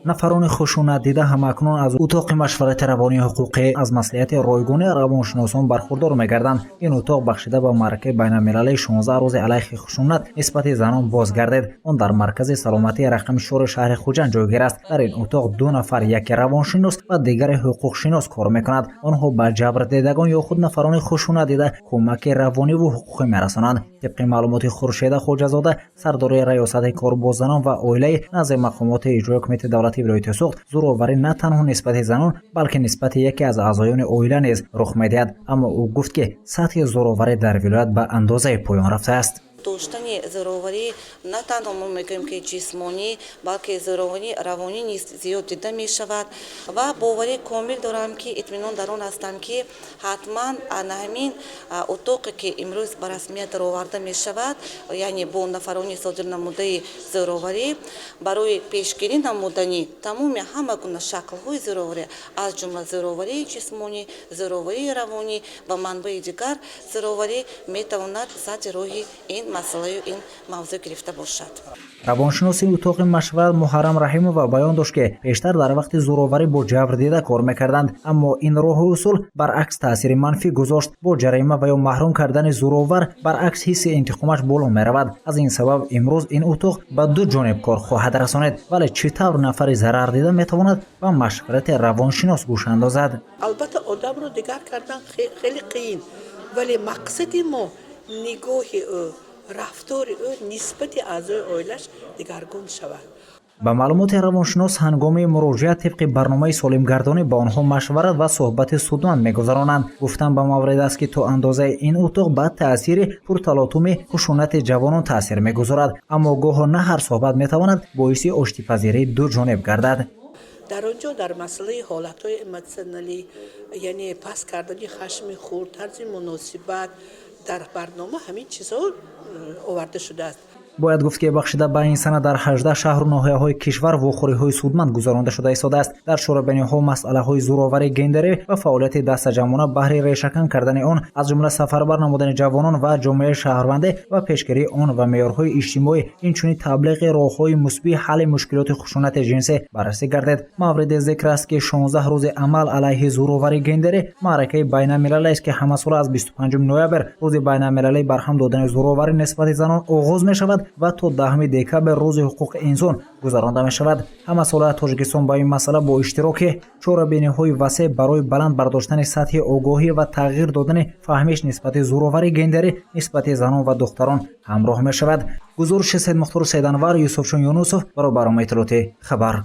Нафарони хушунатдида ҳамакнун аз утоқи машварати равонии ҳуқуқӣ, аз маслиҳати ройгони равоншиносон бархурдор мегарданд. Ин утоқ бахшида ба маъракаи байналмилалии 16 рӯзи алайҳи хушунат нисбати занон бозгардид. Он дар маркази саломатии рақами 4 шаҳри Хуҷанд ҷойгир аст. Дар ин утоқ ду нафар, яке равоншинос ва дигаре ҳуқуқшинос, кор мекунад. Онҳо ба ҷабрдидагон ё худ нафарони хушунатдида кӯмаки равониву ҳуқуқӣ мерасонанд. Тибқи маълумоти Хуршеда Хоҷазода, сардори раёсати кор бо занон ва оилаи назди мақомоти иҷрои ҳукумати давлати вилояти Суғд, зӯроварӣ на танҳо нисбати занон, балки нисбати яке аз аъзоёни оила низ рух медиҳад. Аммо ӯ гуфт, ки сатҳи зӯроварӣ дар вилоят ба андозае поён рафтааст. Доштани зӯроварӣ на танҳо мо мегӯем, ки ҷисмонӣ, балки зӯроварии равонӣ низ зиёд дида мешавад. Ва боварии комил дорам, ки итминон дар он ҳастам, ки ҳатман ана ҳамин утоқе, ки имрӯз ба расмият дароварда мешавад, яъне бо нафарони содирнамудаи зӯроварӣ, барои пешгирӣ намудани тамоми ҳама гуна шаклҳои зӯроварӣ, аз ҷумла зӯроварии ҷисмонӣ, зӯроварии равонӣ ва манбаи дигар зӯроварӣ, метавонад садди роҳи ин масъалаю ин мавзӯъ гирифта бошад. Равоншиноси утоқи машварат Муҳаррам Раҳимова баён дошт, ки пештар дар вақти зӯроварӣ бо ҷабрдида кор мекарданд, аммо ин роҳу усул баръакс таъсири манфӣ гузошт. Бо ҷарима ва ё маҳрум кардани зӯровар баръакс ҳисси интиқомаш боло меравад. Аз ин сабаб имрӯз ин утоқ ба ду ҷониб кор хоҳад расонид. Вале чӣ тавр нафари зарардида метавонад ба машварати равоншинос гӯш андозад? Албатта, одамро дигар кардан хеле қиин, вале мақсади мо нигоҳи ӯ, рафтори ӯ нисбати аъзои оилаш дигаргун шавад. Ба маълумоти равоншинос, ҳангоми муроҷиат тибқи барномаи солимгардонӣ ба онҳо машварат ва суҳбати судманд мегузаронанд. Гуфтан ба маврид аст, ки то андозаи ин утоқ ба таъсири пурталотуми хушунати ҷавонон таъсир мегузорад, аммо гоҳо на ҳар суҳбат метавонад боиси оштипазирии ду ҷониб гардад. Дар он ҷо дар масъалаи ҳолатҳои эмотсионалӣ, яъне паст кардани хашми худ, тарзи муносибат, дар барнома ҳамин чизҳо оварда шудааст. Бояд гуфт, ки бахшида ба ин сана дар 18 шаҳру ноҳияҳои кишвар вохӯриҳои судманд гузаронда шуда истодааст. Дар чорабиниҳо масъалаҳои зӯроварии гендерӣ ва фаъолияти дастаҷамъона баҳри решакан кардани он, аз ҷумла сафарбар намудани ҷавонон ва ҷомеаи шаҳрвандӣ ва пешгирии он ва меъёрҳои иҷтимоӣ, инчунин таблиғи роҳҳои мусбии ҳалли мушкилоти хушунати ҷинсӣ баррасӣ гардид. Мавриди зикр аст, ки 16 рӯзи амал алайҳи зӯроварии гендерӣ маъракаи байналмилалиест, ки ҳамасола аз 25 ноябр, рӯзи байналмилалии барҳам додани зӯроварӣ нисбати занон, оғоз мешавад ва то 10 декабр, рӯзи ҳуқуқи инсон, гузаронда мешавад. Ҳамасола Тоҷикистон ба ин масъала бо иштироки чорабиниҳои васеъ барои баланд бардоштани сатҳи огоҳӣ ва тағйир додани фаҳмиш нисбати зӯроварии гендерӣ нисбати занон ва духтарон ҳамроҳ мешавад. Гузориши Сайдмухтору Сайданвар, Юсуфшон Юнусов барои барномаи иттилоотӣ «Хабар».